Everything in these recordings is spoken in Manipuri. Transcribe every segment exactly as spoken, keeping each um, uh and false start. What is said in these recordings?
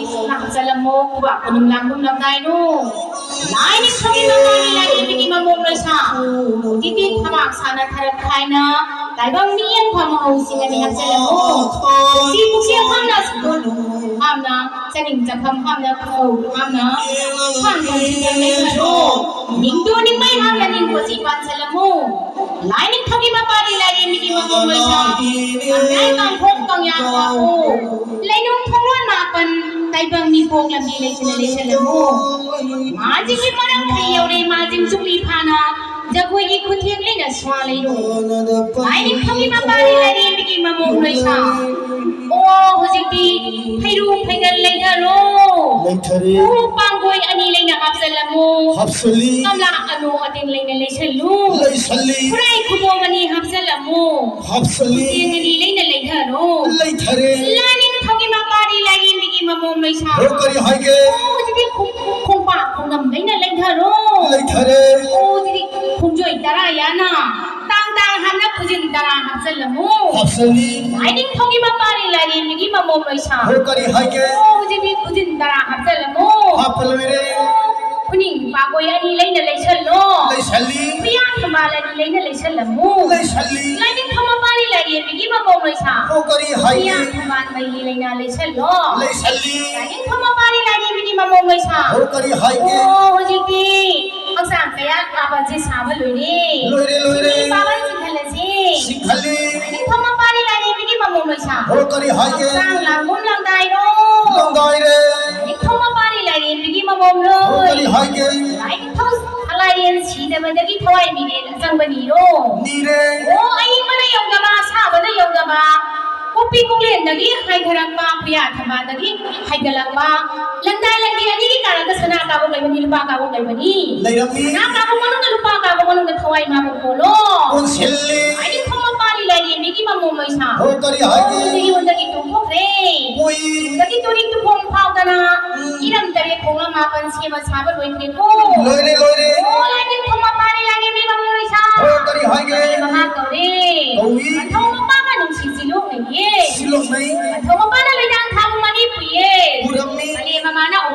ꯂꯥꯛꯆꯜꯂꯝꯃꯣ, ꯈꯨꯕꯥꯛ ꯈꯨꯅꯨꯝ ꯂꯥꯡꯒꯨꯝ ꯂꯝꯗꯥꯏꯅꯣ꯫ ꯂꯥꯏꯅꯤꯡꯊꯧꯒꯤ ꯃꯄꯥꯅꯤ ꯂꯥꯏꯔꯦꯝꯕꯤꯒꯤ ꯃꯃꯣꯝ ꯂꯣꯏꯁꯥ꯫ ꯍꯧꯖꯤꯛꯇꯤ ꯊꯕꯥꯛ ꯁꯥꯅ ꯊꯔꯛ ꯈꯥꯏꯅ ꯇꯥꯏꯕꯪ ꯃꯤꯠꯌꯦꯡ ꯐꯝ ꯍꯧꯁꯤꯡ ꯑꯅꯤ ꯍꯥꯞꯆꯜꯂꯝꯃꯣ꯫ ꯁꯤ ꯄꯨꯛꯆꯦꯜ ꯍꯥꯝꯅ ꯁꯤꯡꯗꯣꯟ ꯍꯥꯝꯅ ꯆꯥꯅꯤꯡ ꯆꯥꯐꯝ ꯍꯥꯝꯅ ꯈꯧ ꯍꯥꯝꯅ ꯈꯥꯡ ꯈꯣꯡꯁꯤꯡꯗ ꯂꯩꯈ꯭ꯔꯣ꯫ ꯅꯤꯡꯗꯣ ꯅꯤꯡꯃꯩ ꯍꯥꯝꯅ ꯅꯤꯡ ꯀꯣꯆꯤ ꯄꯥꯟꯁꯜꯂꯝꯃꯨ꯫ ꯂꯥꯏꯅꯤꯡꯊꯧꯒꯤ ꯃꯄꯥꯅꯤ ꯂꯥꯏꯔꯦꯝꯕꯤꯒꯤ ꯃꯃꯣꯝ ꯂꯣꯏꯁꯥ꯫ ꯀꯪꯌꯥꯏ ꯀꯥꯡꯈꯣꯡ ꯀꯪꯌꯥ ꯈꯥꯛꯎ꯫ ꯂꯩꯅꯨꯡ ꯊꯣꯡꯂꯣꯟ ꯃꯥꯄꯟ ꯇꯥꯏꯕꯪ ꯃꯤꯄꯣꯛ ꯂꯝꯕꯤ ꯂꯩꯁꯤꯅ ꯂꯩꯁꯜꯂꯝꯃꯨ꯫ ꯃꯥꯁꯤꯒꯤ ꯃꯔꯝ ꯈꯩ ꯌꯧꯔꯦ ꯃꯥꯁꯤꯡ ꯆꯨꯝꯂꯤ ꯐꯥꯅ ꯖꯒꯣꯏꯒꯤ ꯈꯨꯊꯦꯡ ꯂꯩꯅ ꯁ꯭ꯋꯥ ꯂꯩꯔꯣ꯫ ꯂꯥꯏꯅꯤꯡꯊꯧꯒꯤ ꯃꯄꯥꯅꯤ ꯂꯥꯏꯔꯦꯝꯕꯤꯒꯤ ꯃꯃꯣꯝ ꯂꯣꯏꯁꯥ꯫ ꯑꯣ ꯍꯧꯖꯤꯛꯇꯤ ꯐꯩꯔꯨ ꯐꯩꯒꯜ ꯂꯩꯊꯔꯣ꯫ ꯂꯩꯊꯔꯦ꯫ ꯎ ꯄꯥꯡꯒꯣꯏ ꯑꯅꯤ ꯂꯩꯅ ꯍꯥꯞꯆꯜꯂꯝꯃꯨ꯫ ꯍꯥꯞꯆꯜꯂꯤ꯫ ꯀꯝꯂꯥ ꯑꯅꯣ ꯑꯇꯦꯟ ꯂꯩꯅ ꯂꯩꯁꯜꯂꯨ꯫ ꯂꯩꯁꯜꯂꯤ꯫ ꯈꯨꯔꯥꯏ ꯈꯨꯕꯣꯝ ꯑꯅꯤ ꯍꯥꯞꯆꯜꯂꯝꯃꯨ꯫ ꯍꯥꯞꯆꯜꯂꯤ꯫ ꯆꯦꯡ ꯑꯅꯤ ꯂꯩꯅ ꯂꯩꯊꯔꯣ꯫ ꯂꯩꯊꯔꯦ꯫ ꯂꯥꯏꯅꯤꯡꯊꯧꯒꯤ ꯃꯄꯥꯅꯤ ꯂꯥꯏꯔꯦꯝꯕꯤꯒꯤ ꯃꯃꯣꯝ ꯂꯣꯏꯁꯥ꯫ ꯍꯣ ꯀꯔꯤ ꯍꯥꯏꯒꯦ? ꯑꯣ ꯍꯧꯖꯤꯛꯇꯤ ꯈꯣꯡ- ꯈꯣꯡꯄꯥꯛ ꯈꯣꯡꯅꯝ ꯂꯩꯅ ꯂꯩꯊꯔꯣ꯫ ꯂꯩꯊꯔꯦ꯫ ꯑꯣ ꯍꯧꯖꯤꯛꯇꯤ ꯈꯣꯡꯖꯣꯏ ꯇꯔꯥ ꯌꯥꯅ ꯇꯥꯡ ꯇꯥꯡ ꯍꯥꯞꯅ ꯈꯨꯖꯤꯟ ꯇꯔꯥ ꯍꯥꯞꯆꯜꯂꯝꯃꯨ꯫ ꯍꯥꯞꯆꯜꯂꯤ꯫ ꯂꯥꯏꯅꯤꯡꯊꯧꯒꯤ ꯃꯄꯥꯅꯤ ꯂꯥꯏꯔꯦꯝꯕꯤꯒꯤ ꯃꯃꯣꯝ ꯂꯣꯏꯁꯥ꯫ ꯍꯣ ꯀꯔꯤ ꯍꯥꯏꯒꯦ? ꯑꯣ ꯍꯧꯖꯤꯛꯇꯤ ꯈꯨꯖꯤꯟ ꯇꯔꯥ ꯍꯥꯞꯆꯜꯂꯝꯃꯨ꯫ ꯍꯥꯞꯄ ꯂꯣꯏꯔꯦ꯫ ꯈꯨꯅꯤꯡ ꯄꯥꯛꯄꯣꯏ ꯑꯅꯤ ꯂꯩꯅ ꯂꯩꯁꯜꯂꯣ꯫ ꯂꯩꯁꯜꯂꯤ꯫ ꯈꯨꯌꯥ ꯊꯝꯕꯥꯜ ꯑꯅꯤ ꯂꯩꯅ ꯂꯩꯁꯜꯂꯝꯃꯨ꯫ ꯂꯩꯁꯜꯂꯤ꯫ ꯂꯥꯏꯅꯤꯡꯊꯧ ꯃꯄꯥꯅꯤ ꯂꯥꯏꯔꯦꯝꯕꯤꯒꯤ ꯃꯃꯣꯝ ꯂꯣꯏꯁꯥ꯫ ꯍꯣ ꯀꯔꯤ ꯍꯥꯏꯒꯦ? ꯈꯨꯌꯥ ꯊꯝꯕꯥꯜ ꯃꯩ ꯂꯩꯅ ꯂꯩꯁꯜꯂꯣ꯫ ꯂꯩꯁꯜꯂꯤ꯫ ꯂꯥꯏꯅꯤꯡꯊꯧ ꯃꯄꯥꯅꯤ ꯂꯥꯏꯔꯦꯝꯕꯤꯒꯤ ꯃꯃꯣꯝ ꯂꯣꯏꯁꯥ꯫ ꯍꯣ ꯀꯔꯤ ꯍꯥꯏꯒꯦ? ꯑꯣ ꯍꯧꯖꯤꯛꯇꯤ ꯍꯛꯆꯥꯡ ꯀꯌꯥꯠ ꯀꯥꯕꯁꯦ ꯁꯥꯕ ꯂꯣꯏꯔꯦ꯫ ꯂꯣꯏꯔꯦ, ꯂꯣꯏꯔꯦ꯫ ꯁꯤꯡꯂꯤ ꯄꯥꯕꯟ ꯆꯤꯡꯈꯠꯂꯁꯤ꯫ ꯆꯤꯡꯈꯠꯂꯤ꯫ ꯂꯥꯏꯅꯤꯡꯊꯧ ꯃꯄꯥꯅꯤ ꯂꯥꯏꯔꯦꯝꯕꯤꯒꯤ ꯃꯃꯣꯝ ꯂꯣꯏꯁꯥ꯫ ꯍꯣ ꯀꯔꯤ ꯍꯥꯏꯒꯦ? ꯍꯛꯆꯥꯡ ꯂꯥꯡꯒꯨꯝ ꯂꯥꯡꯗꯥꯏꯔꯣ꯫ ꯂꯥꯡꯗꯥꯏꯔꯦ꯫ ꯂꯥꯏꯅꯤꯡꯊꯧ ꯃꯄꯥꯅꯤ ꯂꯥꯏꯔꯦꯝꯕꯤꯒꯤ ꯃꯃꯣꯝ ꯂꯣꯏ꯫ ꯍꯣ ꯀꯔꯤ ꯍꯥꯏꯒꯦ? ꯂꯥꯏꯅꯤꯡꯊꯧ ꯂꯥꯏꯔꯦꯟ ꯁꯤꯗꯕꯗꯒꯤ ꯊꯋꯥꯏ ꯃꯤꯔꯦꯟ ꯑꯆꯪꯕ ꯅꯤꯔꯣ꯫ ꯅꯤꯔꯦ꯫ ꯑꯣ ꯑꯏꯪꯕꯅ ꯌꯧꯗꯕ ꯑꯁꯥꯕꯅ ꯌꯧꯗꯕ ꯀꯣꯛꯄꯤ ꯀꯣꯛꯂꯦꯟꯗꯒꯤ ꯍꯥꯏꯊꯔꯛꯄ ꯈꯨꯌꯥ ꯊꯝꯕꯥꯜꯗꯒꯤ ꯍꯥꯏꯒꯠꯂꯛꯄ ꯂꯪꯗꯥꯏ ꯂꯪꯕꯤ ꯑꯅꯤꯒꯤ ꯀꯥꯔꯛꯇ ꯁꯅꯥ ꯀꯥꯕ ꯂꯩꯕꯅꯤ, ꯂꯨꯄꯥ ꯀꯥꯕ ꯂꯩꯕꯅꯤ꯫ ꯂꯩꯔꯝꯃꯤ꯫ ꯁꯅꯥ ꯀꯥꯕ ꯃꯅꯨꯡꯗ ꯂꯨꯄꯥ ꯀꯥꯕ ꯃꯅꯨꯡꯗ ꯊꯋꯥꯏ ꯃꯥꯕꯨ ꯀꯣꯜꯂꯣ꯫ ꯀꯣꯟꯁꯤꯜꯂꯤ꯫ ꯂꯥꯏꯅꯤꯡꯊꯧ ꯃꯄꯥꯅꯤ ꯂꯥꯏꯔꯦꯝꯕꯤꯒꯤ ꯃꯃꯣꯝ ꯂꯣꯏꯁꯥ꯫ ꯍꯣ ꯀꯔꯤ ꯍꯥꯏꯒꯦ? ꯑꯣ ꯍꯧꯖꯤꯛ ꯌꯣꯟꯗꯒꯤ ꯇꯨꯝꯊꯣꯛꯈ꯭ꯔꯦ꯫ ꯎꯏ꯫ ꯌꯣꯟꯗꯒꯤ ꯇꯨꯔꯤ ꯇꯨꯐꯣꯡ ꯐꯥꯎꯗꯅ ꯎꯝ꯫ ꯏꯔꯝ ꯇꯔꯦꯠ ꯈꯣꯡꯂꯝ ꯃꯥꯄꯟ ꯁꯦꯝꯕ ꯁꯥꯕ ꯂꯣꯏꯈ꯭ꯔꯦꯀꯣ꯫ ꯂꯣꯏꯔꯦ, ꯂꯣꯏꯔꯦ꯫ ꯑꯣ ꯂꯥꯏꯅꯤꯡꯊꯧ ꯃꯄꯥꯅꯤ ꯂꯥꯏꯔꯦꯝꯕꯤ ꯃꯃꯣꯝ ꯂꯣꯏꯁꯥ꯫ ꯍꯣ ꯀꯔꯤ ꯍꯥꯏꯒꯦ? ꯃꯃꯥ ꯀꯧꯔꯦ꯫ ꯀꯧꯏ꯫ ꯃꯊꯧ ꯃꯄꯥꯒ ꯅꯨꯡꯁꯤ ꯆꯤꯂꯣꯛꯅꯩꯌꯦ꯫ ꯆꯤꯂꯣꯛꯅꯩ꯫ ꯃꯊꯧ ꯃꯄꯥꯅ ꯂꯣꯏꯗꯥꯡ ꯊꯥꯕ ꯃꯅꯤꯄꯨꯔꯤꯌꯦ꯫ ꯄꯨꯔꯝ-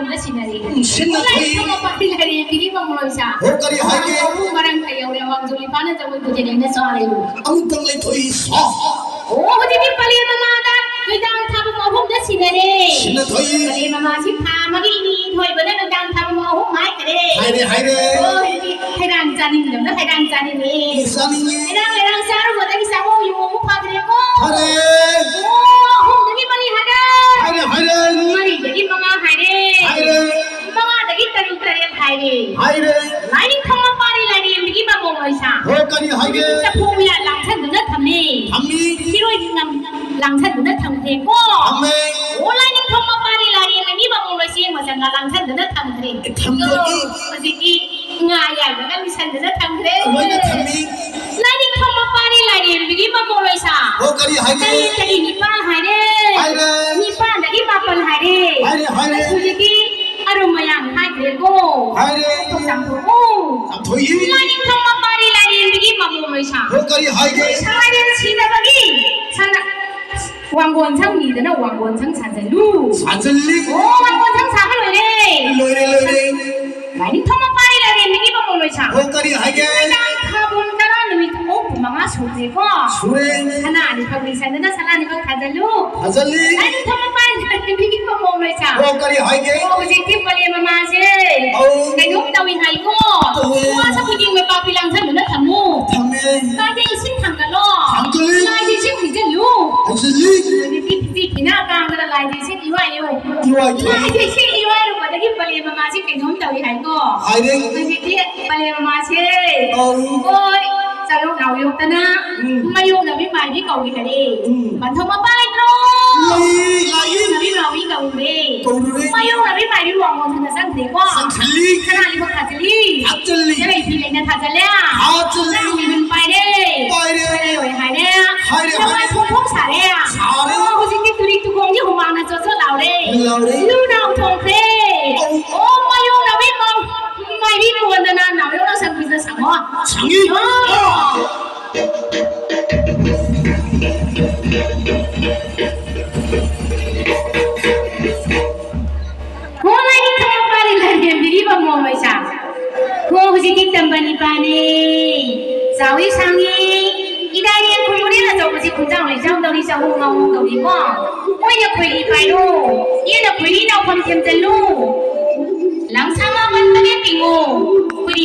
ꯁꯤꯟꯅ ꯊꯣꯏ꯫ ꯂꯥꯏꯅꯤꯡꯊꯧ ꯃꯄꯥꯔꯤ ꯂꯥꯏꯔꯦꯝꯕꯤꯒꯤ ꯃꯃꯣꯜꯁꯥ꯫ ꯍꯣ, ꯀꯔꯤ ꯍꯥꯏꯒꯦ? ꯑꯍꯨꯝ ꯃꯔꯥꯡ ꯀꯩ ꯌꯧꯔꯦ, ꯋꯥꯡꯖꯨ ꯂꯤꯄꯥꯅ ꯖꯒꯣꯏ ꯄꯨꯖꯦ ꯂꯩꯅ ꯆꯥꯔꯦ꯫ ꯑꯃꯨꯛꯇꯪ ꯂꯩꯊꯣꯛꯏ ꯁꯥ꯫ ꯑꯣ, ꯍꯧꯖꯤꯛꯇꯤ ꯄꯂꯦꯝ ꯃꯃꯥꯗ ꯅꯨꯡꯗꯥꯡ ꯊꯥꯕ ꯑꯍꯨꯝꯗ ꯁꯤꯟꯅꯔꯦ꯫ ꯁꯤꯟꯅ ꯊꯣꯏ꯫ ꯄꯂꯦꯝ ꯃꯃꯥꯁꯤ ꯊꯥ ꯑꯃꯒꯤ ꯏꯅꯤ ꯊꯣꯏꯕꯗ ꯅꯨꯡꯗꯥꯡ ꯊꯥꯕ ꯑꯍꯨꯝ ꯍꯥꯏꯈꯔꯦ꯫ ꯍꯥꯏꯔꯦ, ꯍꯥꯏꯔꯦ꯫ ꯑꯣ, ꯍꯧꯖꯤꯛꯇꯤ ꯍꯩꯔꯥꯡ ꯆꯥꯅꯤꯡꯗꯕꯅ ꯍꯩꯔꯥꯡ ꯆꯥꯅꯤꯡꯉꯦ꯫ ꯆꯥꯅꯤꯡꯉꯦ꯫ ꯍꯩꯔꯥꯡ, ꯍꯩꯔꯥꯡ ꯆꯥꯔꯨꯕꯗꯒꯤ ꯆꯥꯕꯧ ꯌꯨ ꯑꯃꯨꯛ ꯐꯈ꯭ꯔꯦꯀꯣ꯫ ꯐꯔꯦ꯫ ꯑꯣ, ꯑꯍꯨꯝꯗꯒꯤ ꯃꯔꯤ ꯍꯥꯏꯔꯦ꯫ ꯍꯥꯏꯔꯦ, ꯍꯥꯏꯔꯦ꯫ ꯃꯔꯤꯗꯒꯤ ꯃꯉꯥ ꯍꯥꯏꯔꯦ꯫ ꯍꯥꯏꯔꯦ꯫ ꯃꯉꯥꯗꯒꯤ ꯇꯔꯨꯛ ꯇꯔꯦꯠ ꯍꯥꯏꯔꯦ꯫ ꯍꯥꯏꯔꯦ꯫ ꯂꯥꯏꯅꯤꯡꯊꯧ ꯃꯄꯥꯔꯤ ꯂꯥꯏꯔꯦꯝꯕꯤꯒꯤ ꯃꯃꯣꯝ ꯂꯣꯏꯁꯥ꯫ ꯍꯣ, ꯀꯔꯤ ꯍꯥꯏꯒꯦ? ꯆꯐꯨ ꯎꯌꯥꯟ ꯂꯥꯡꯁꯟꯗꯨꯅ ꯊꯝꯃꯤ꯫ ꯊꯝꯃꯤ꯫ ꯐꯤꯔꯣꯏ ꯐꯤꯉꯝ ꯂꯥꯡꯁꯟꯗꯨꯅ ꯊꯝꯈ꯭ꯔꯦꯀꯣ꯫ ꯊꯝꯃꯦ꯫ ꯑꯣ, ꯂꯥꯏꯅꯤꯡꯊꯧ ꯃꯄꯥꯔꯤ ꯂꯥꯏꯔꯦꯝꯕꯤꯒꯤ ꯃꯃꯣꯝ ꯂꯣꯏꯁꯦꯡ ꯃꯆꯪꯒ ꯂꯥꯡꯁꯟꯗꯨꯅ ꯊꯝꯈ꯭ꯔꯦ꯫ ꯊꯝꯗꯣꯛꯏ꯫ ꯑꯗꯣ ꯍꯧꯖꯤꯛꯇꯤ ꯉꯥ ꯌꯥꯏꯕꯒ ꯂꯤꯁꯟꯗꯨꯅ ꯊꯝꯈ꯭ꯔꯦ꯫ ꯂꯣꯏꯅ ꯊꯝꯃꯤ꯫ ꯂꯥꯏꯅꯤꯡꯊꯧ ꯃꯄꯥꯔꯤ ꯂꯥꯏꯔꯦꯝꯕꯤꯒꯤ ꯃꯃꯣꯝ ꯂꯣꯏꯁꯥ꯫ ꯍꯣ, ꯀꯔꯤ ꯍꯥꯏꯒꯦ? ꯇꯔꯦꯠꯇꯒꯤ ꯅꯤꯄꯥꯜ ꯍꯥꯏꯔꯦ꯫ ꯍꯥꯏꯔꯦ꯫ ꯅꯤꯄꯥꯜꯗꯒꯤ ꯃꯥꯄꯜ ꯍꯥꯏꯔꯦ꯫ ꯍꯥꯏꯔꯦ, ꯍꯥꯏꯔꯦ꯫ ꯍꯧꯖꯤꯛꯇꯤ ꯑꯔꯨꯝ ꯃꯌꯥꯡ ꯍꯥꯏꯈ꯭ꯔꯦꯀꯣ꯫ ꯍꯥꯏꯔꯦ꯫ ꯆꯥꯝꯊꯣꯛꯑꯣ꯫ ꯆꯥꯝꯊꯣꯛꯏ꯫ ꯂꯥꯏꯅꯤꯡꯊꯧ ꯃꯄꯥꯔꯤ ꯂꯥꯏꯔꯦꯝꯕꯤꯒꯤ ꯃꯃꯣꯝ ꯂꯣꯏꯁꯥ꯫ ꯍꯣ, ꯀꯔꯤ ꯍꯥꯏꯒꯦ? ꯁꯥꯏꯔꯦꯟ ꯁꯤꯗꯕꯒꯤ ꯁꯅꯥ-, ꯋꯥꯡꯒꯣꯟ ꯁꯪ ꯅꯤꯗꯅ ꯋꯥꯡꯒꯣꯟ ꯁꯪ ꯁꯥꯖꯜꯂꯨ꯫ ꯁꯥꯖꯜꯂꯤ꯫ ꯑꯣ, ꯋꯥꯡꯒꯣꯟ ꯁꯪ ꯁꯥꯕ ꯂꯣꯏꯔꯦ꯫ ꯂꯣꯏꯔꯦ, ꯂꯣꯏꯔꯦ꯫ ꯂꯥꯏꯅꯤꯡꯊꯧ ꯃꯄꯥꯔꯤ ꯂꯥꯏꯔꯦꯝꯕꯤꯒꯤ ꯃꯃꯣꯝ ꯂꯣꯏꯁꯥ꯫ ꯍꯣ, ꯀꯔꯤ ꯍꯥꯏꯒꯦ? ꯅꯨꯃꯤꯗꯥꯡ ꯊꯥꯕꯜ ꯇꯔꯥ ꯅꯨꯃꯤꯠ ꯑꯍꯨꯝ ꯃꯉꯥ ꯁꯨꯈ꯭ꯔꯦꯀꯣ꯫ ꯁꯨꯔꯦ꯫ ꯁꯅꯥ ꯑꯅꯤꯈꯛ ꯂꯤꯁꯟꯗꯅ ꯁꯅꯥ ꯑꯅꯤꯈꯛ ꯊꯥꯖꯜꯂꯨ꯫ ꯊꯥꯖꯜꯂꯤ꯫ ꯂꯥꯏꯅꯤꯡꯊꯧ ꯃꯄꯥꯔꯤ ꯂꯥꯏꯔꯦꯝꯕꯤꯒꯤ ꯃꯃꯣꯝ ꯂꯣꯏꯁꯥ꯫ ꯍꯣ, ꯀꯔꯤ ꯍꯥꯏꯒꯦ? ꯑꯣ, ꯍꯧꯖꯤꯛꯇꯤ ꯄꯂꯦꯝ ꯃꯃꯥꯁꯦ ꯑꯧ꯫ ꯀꯩꯅꯣꯝ ꯇꯧꯏ ꯍꯥꯏꯀꯣ꯫ ꯇꯧꯏ꯫ ꯋꯥꯁꯛ ꯈꯨꯗꯤꯡ ꯃꯄꯥ ꯐꯤꯂꯥꯡ ꯊꯝꯗꯨꯅ ꯊꯝꯃꯨ꯫ ꯊꯝꯃꯦ꯫ ꯂꯥꯏꯗ ꯏꯁꯤꯡ ꯊꯥꯡꯒꯠꯂꯣ꯫ ꯊꯥꯡꯒꯠꯂꯤ꯫ ꯂꯥꯏꯗ ꯏꯁꯤꯡ ꯄꯤꯖꯜꯂꯨ꯫ ꯄꯤꯖꯜꯂꯤ꯫ ꯍꯧꯖꯤꯛꯇꯤ ꯐꯤꯖꯤ ꯐꯤꯅꯥ ꯀꯥꯡꯗꯅ ꯂꯥꯏꯗ ꯏꯁꯤꯡ ꯏꯋꯥꯏ ꯏꯋꯥꯏ꯫ ꯏꯋꯥꯏ ꯏꯋꯥꯏ꯫ ꯂꯥꯏꯗ ꯏꯁꯤꯡ ꯏꯋꯥꯏꯔꯨꯕꯗꯒꯤ ꯄꯂꯦꯝ ꯃꯃꯥꯁꯦ ꯀꯩꯅꯣꯝ ꯇꯧꯏ ꯍꯥꯏꯀꯣ꯫ ꯍꯥꯏꯔꯦ꯫ ꯍꯧꯖꯤꯛꯇꯤ ꯄꯂꯦꯝ ꯃꯃꯥꯁꯦ ꯑꯧ꯫ ꯍꯣꯏ, ꯆꯥꯌꯣꯛ ꯅꯥꯎꯌꯣꯛꯇꯅ ꯎꯝ꯫ ꯃꯌꯣꯛꯅꯕꯤ ꯃꯥꯏꯕꯤ ꯀꯧꯏ ꯍꯥꯏꯔꯦ꯫ ꯎꯝ꯫ ꯄꯟꯊꯧ ꯃꯄꯥ ꯂꯩꯇ꯭ꯔꯣ? ꯂꯩ, ꯂꯩ꯫ ꯃꯌꯣꯛꯅꯕꯤ ꯃꯥꯏꯕꯤ ꯀꯧꯔꯦ꯫ ꯀꯧꯔꯨꯔꯦ꯫ ꯃꯌꯣꯛꯅꯕꯤ ꯃꯥꯏꯕꯤ ꯋꯥꯡꯒꯣꯟ ꯁꯪꯗ ꯆꯪꯈ꯭ꯔꯦꯀꯣ꯫ ꯆꯪꯈ꯭ꯔꯦ꯫ ꯁꯅꯥ ꯂꯤꯛꯀꯣꯟ ꯊꯥꯖꯤꯜꯂꯤ꯫ ꯊꯥꯖꯤꯜꯂꯤ꯫ ꯆꯔꯩ ꯐꯤ ꯂꯩꯅ ꯊꯥꯖꯤꯜꯂꯦ꯫ ꯊꯥꯖꯤꯜꯂꯤ꯫ ꯆꯔꯩ ꯐꯤ ꯄꯥꯏꯔꯦ꯫ ꯄꯥꯏꯔꯦ꯫ ꯆꯔꯩ ꯂꯣꯏ ꯍꯥꯏꯔꯦ꯫ ꯍꯥꯏꯔꯦ, ꯂꯋꯥꯏ ꯍꯥꯏꯔꯦ꯫ ꯐꯣꯡ ꯐꯣꯡ ꯁꯥꯔꯦ꯫ ꯁꯥꯔꯦ꯫ ꯑꯣ, ꯍꯧꯖꯤꯛꯇꯤ ꯇꯨꯔꯤ ꯇꯨꯈꯣꯡꯒꯤ ꯍꯨꯃꯥꯡꯅ ꯆꯣꯠ ꯆꯣꯠ ꯂꯥꯎꯔꯦ꯫ ꯂꯥꯎꯔꯦ꯫ ꯂꯨ ꯅꯥꯎ ꯊꯣꯡꯈ꯭ꯔꯦ꯫ ꯑꯧ꯫ ꯑꯣ, ꯃꯌꯣꯛꯅꯕꯤ ꯃꯥ-, ꯃꯥꯏꯕꯤ ꯀꯣꯟꯗꯅ ꯅꯥꯎꯌꯣꯛꯅ ꯁꯪꯕꯤꯗ ꯁꯪꯉꯣ꯫ ꯁꯪꯉꯤ꯫ ꯑꯣ꯫ ꯍꯣ, ꯂꯥꯏꯅꯤꯡꯊꯧ ꯃꯄꯥꯔꯤ ꯂꯥꯏꯔꯦꯝꯕꯤ꯫ ꯍꯦꯟꯕꯤꯔꯤꯕ ꯃꯣꯃꯩꯁꯥ꯫ ꯍꯣ, ꯍꯧꯖꯤꯛꯇꯤ ꯇꯝꯕ ꯅꯤꯄꯥꯅꯦ꯫ ꯆꯥꯎꯏ ꯁꯥꯡꯉꯤ꯫ ꯏꯗꯥꯏ ꯌꯦꯟ ꯈꯨꯜꯂꯨꯔꯦ ꯑꯆꯧꯕꯁꯤ ꯈꯨꯟꯖꯥꯎ ꯂꯩꯖꯥꯎ ꯇꯧꯔꯤ, ꯆꯍꯨꯝ ꯉꯥꯎꯍꯨꯝ ꯇꯧꯔꯤꯀꯣ꯫ ꯃꯣꯏꯅ ꯈꯣꯏꯔꯤ ꯄꯥꯏꯔꯣ꯫ ꯌꯦꯟꯅ ꯈꯣꯏꯔꯤ ꯅꯥꯎꯐꯝ ꯊꯦꯝꯖꯤꯜꯂꯨ꯫ ꯂꯪꯁꯥ ꯃꯥꯃꯟꯕꯅꯦ ꯄꯤꯡꯉꯨ꯫ ꯈꯣꯏꯔꯤ